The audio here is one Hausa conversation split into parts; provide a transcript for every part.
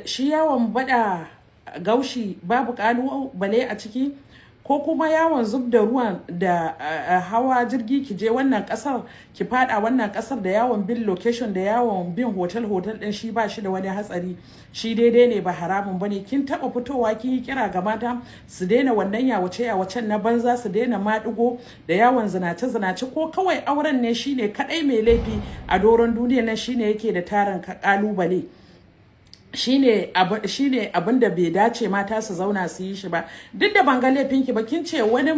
Shi yawon bada gaushi babu kalubale a ciki, ko kuma yawon zub da ruwan da hawa jirgi ki je wannan kasar ki fada wannan kasar, da yawon bin location, da yawon bin hotel hotel din, shi ba shi da wani hatsari, shi daidai ne, ba haramun bane? Kin taba fitowa kin yi kira ga mata su daina wannan yawace yawacen na banza, su daina maɗigo da yawon zinace zinace? Ko kawai auren ne shine kadai mai laifi a doron duniya nan, shine yake da tarin kalubale, shine abin da bai dace mata su zauna su yi shi ba? Duk da ban ga laifinki ba, kin ce wani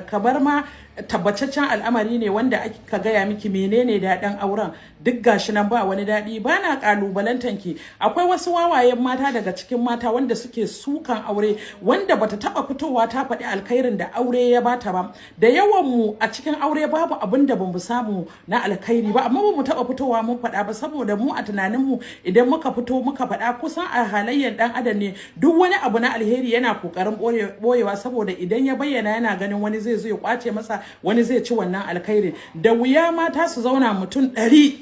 kamar ma tabbataccen al'amari ne wanda aka gaya miki menene daɗin auren, duk gashi nan ba wani daɗi. Ba na ƙalubalantan ki. Akwai wasu wawayen mata daga cikin mata wanda suke sukan aure, wanda bata taba fitowa ta faɗi alkhairin da aure ya bata ba. Da yawan mu a cikin aure babu abin da bamu samu na alkhairi ba, amma bamu taba fitowa mun faɗa ba, saboda mu a tunanin mu idan muka fito muka faɗa, kusan a halayyar dan adam ne, duk wani abu na alheri yana kokarin boyewa, saboda idan ya bayyana yana ganin wani zai zo ya kwace masa, wani zai ci wannan alkhairi. Da wuya mata su zauna mutum 100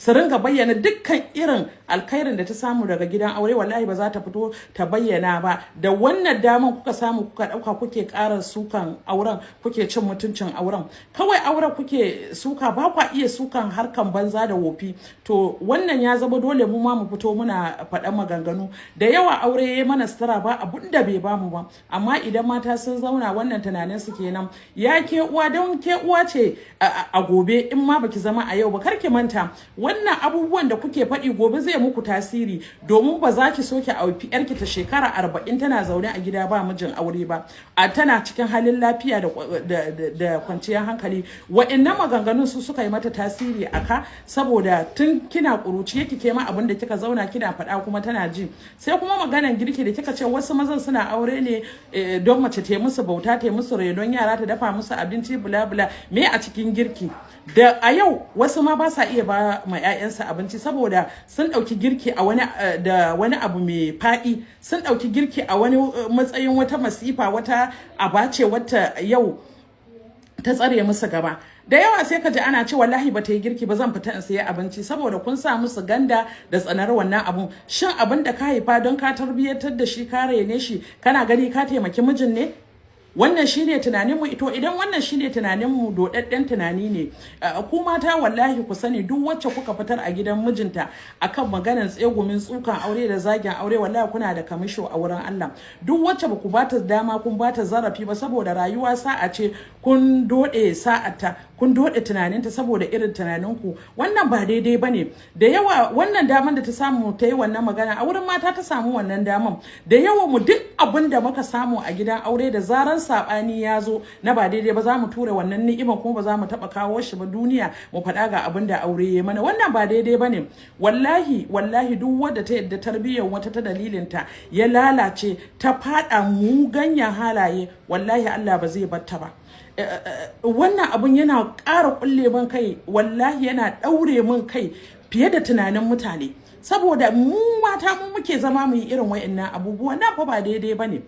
su ringa bayyana dukkan irin alkhairin da ta samu daga gidan aure, wallahi ba za ta fito ta bayyana ba. Da wannan daman kuka samu kuka dauka kuke ƙara sukan auren, kuke cin mutuncin auren. Kawai auren kuke suka, ba kwa iya sukan harkan banza da wofi. To wannan ya zama dole mu ma mu fito muna faɗan maganganu da yawa. Aure ya mana sutura, ba abun da bai bamu ba. Amma idan mata sun zauna, wannan tunanin su kenan. Ya ke uwa, don ke uwa ce a gobe, in ma baki zama a yau ba, kar ki manta wannan abubuwan da kuke faɗi gobe zai muku tasiri, domin ba za ki so ki aufi yarki ta shekara 40 tana zaune a gida ba mijin aure ba, a tana cikin halin lafiya da kwanciyar hankali. Wa'annan maganganun su suka yi mata tasiri a ka, saboda tun kina ƙuruci yake ke ma abin da kika zauna kina faɗa kuma tana ji. Sai kuma maganan girki da kika ce wasu mazan suna aure ne don mace ta yi musu bauta, ta yi musu renon yara, ta dafa musu abinci, bula bula. Me a cikin girki? Da a yau wasu ma ba sa iya ba ma 'ya'yansu abinci, saboda sun ɗauki girki a wani da wani abu mai faɗi, sun ɗauki girki a wani matsayin wata masifa, wata abace wata yau ta tsare musu gaba. Da yawa sai ka ji ana ce, "Wallahi ba ta yi girki ba, zan fita in sayi abinci," saboda kun sa musu ganda da tsanar wannan abun. Shin abin da ka haifa don ka tarbiyyantar da shi, ka rene shi, kana gani ka taimaki mijin ne? Wannan shine tunanin mu. Ito idan wannan shine tunanin mu, dodadden tunani ne. Ku mata, wallahi ku sani, duk wacce kuka fitar a gidan mijinta akan maganar tsegumin tsukan aure da zagin aure, wallahi kuna da kamisho a wurin Allah. Duk wacce baku bata dama kun bata zarafi ba, saboda rayuwa sa'a ce, kun dode sa'ata, kun dode tunaninta saboda irin tunaninku. Wannan ba daidai bane. Da yawa wannan daman da ta samu ta yi wannan magana, a wurin mata ta samu wannan daman. Da yawa mu duk abin da muka samu a gidan aure, da zaran sabani ya zo na ba daidai ba, za mu ture wannan ni'ima, kuma ba za mu taba kawo shi ba duniya mu faɗa ga abin da aure ya mana. Wannan ba daidai bane. Wallahi, wallahi, duk wadda ta yadda tarbiyyar wata ta dalilinta ya lalace, ta faɗa muganyen halaye, wallahi Allah ba zai batta ba. Wannan abun yana ƙara kulle min kai, wallahi yana ɗaure min kai fiye da tunanin mutane, saboda mu mata mu muke zama mu yi irin wa'annan abubuwa na fa ba daidai bane.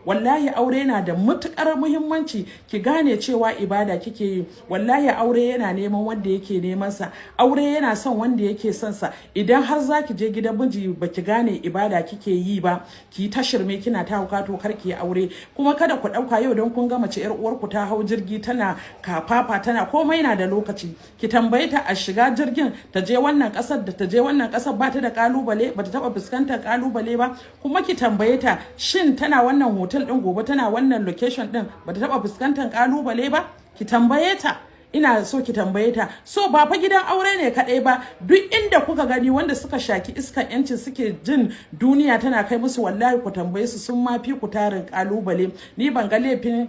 Wallahi aure yana da matukar muhimmanci. Ki gane cewa ibada kike yi. Wallahi aure yana neman wanda yake neman sa, aure yana son wanda yake son sa. Idan har zaki je gidan miji baki gane ibada kike yi ba, ki ta shirme kina ta hauka, to kar ki yi aure. Kuma kada ku dauka yau don kun ga mace yar uwarku ta hau jirgi tana kafafa tana komai, na da lokaci. Ki tambaye ta, a shiga jirgin ta je wannan kasar da ta je wannan kasar, ba ta da kalubale? Ba ta taba fuskantar kalubale ba? Kuma ki tambaye ta, shin tana wannan hotel din, gobe tana wannan location din, ba ta taba fuskantar kalubale ba? Ki tambaye ta, ina so ki tambaye ta. So ba fa gidan aure ne kadai ba, duk inda kuka gani wanda suka shaki iskan yancin suke jin duniya tana kai musu, wallahi ku tambaye su, sun ma fi ku tarin kalubale. Ni ban ga laifin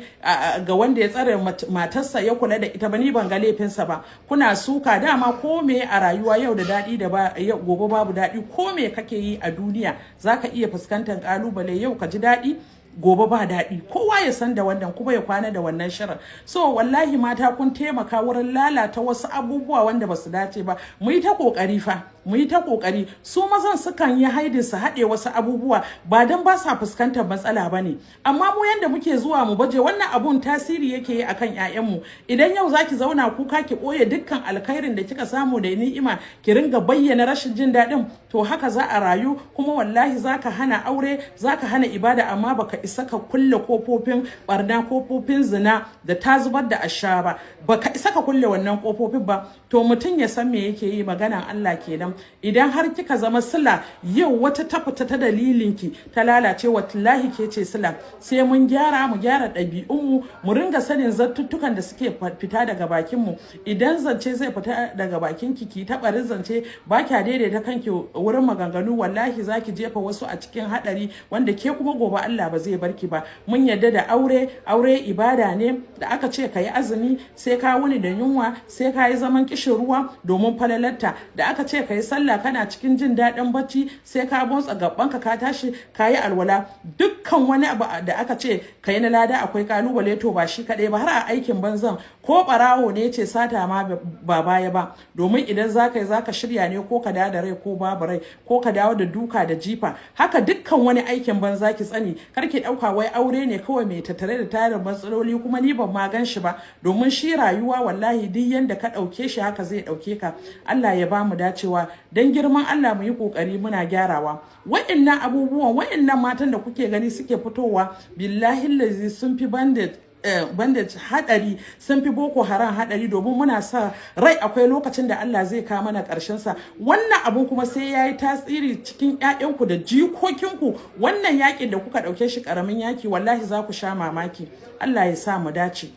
ga wanda ya tsare matarsa ya kula da ita ba, ni ban ga laifinsa ba. Kuna suka dama ko me a rayuwa, yau da daɗi da ba yau, gobe babu daɗi. Ko me kake yi a duniya, zaka iya fuskantar kalubale, yau ka ji daɗi, gobe ba daɗi. Kowa ya san da wannan kuma ya kwana da wannan shirin. So wallahi mata kun taimaka wurin lalata wasu abubuwa wanda ba su dace ba. Mu yi ta kokari fa. Mu yi ta kokari. Su mazan sukan yi haidin su haɗe wasu abubuwa ba don ba sa fuskantar matsala ba ne, amma mu yanda muke zuwa mu baje wannan abun, tasiri yake yi akan 'ya'yanmu. Idan yau zaki zauna kuka, ki ɓoye dukkan alkhairin da kika samu da ni'ima, ki ringa bayyana rashin jin daɗin, to haka za a rayu. Kuma wallahi zaka hana aure, zaka hana ibada, amma baka isa ka kulle kofofin barna, kofofin zina da ta zubar da asha ba. Baka isa ka kulle wannan kofofin ba. To mutum ya san me yake yi. Maganan Allah kenan. Idan har kika zama sila, yau wata ta fita ta dalilinki ta lalace, wallahi ke ce sila. Sai mun gyara, mu gyara ɗabi'unmu, mu ringa sanin zantuttukan da suke fita daga bakinmu. Idan zance zai fita daga bakinki, ki taɓa zance, ba kya daidaita kanki wurin maganganu, wallahi zaki jefa wasu a cikin haɗari wanda ke kuma gobe Allah ba zai barki ba. Mun yadda da aure, aure ibada ne da aka ce ka yi azumi, sai ka wuni da yunwa, sai ka yi zaman kishin ruwa domin falalarta. Da aka ce ka yi sallah kana cikin jin daɗin bacci, sai ka motsa gabanka, ka tashi ka yi alwala. Dukkan wani abu da aka ce ka yi na lada akwai kalubale. To ba shi kaɗai ba, har a aikin banzan, ko ɓarawo ne ce sata ma ba baya ba, domin idan za ka yi, za ka shirya ne, ko ka dawo da rai ko babu rai, ko ka dawo da duka da jifa. Haka dukkan wani aikin banza ki tsani. Kar ki ɗauka wai aure ne kawai mai tattare da tarin matsaloli, kuma ni ban ma gan shi ba, domin shi rayuwa wallahi duk yanda ka ɗauke shi haka zai ɗauke ka. Allah ya ba mu dacewa. Dan girman Allah mu yi kokari muna gyarawa wa'annan abubuwan. Wa'annan matan da kuke gani suke fitowa, billahi lazi sun fi bandit hadari, sun fi Boko Haram hadari, domin muna sa rai akwai lokacin da Allah zai kawo mana karshen sa. Wannan abu kuma sai yayi tasiri cikin ƴaƴanku da jikokinku. Wannan yakin da kuka dauke shi karamin yaki, wallahi za ku sha mamaki. Allah ya sa mu dace.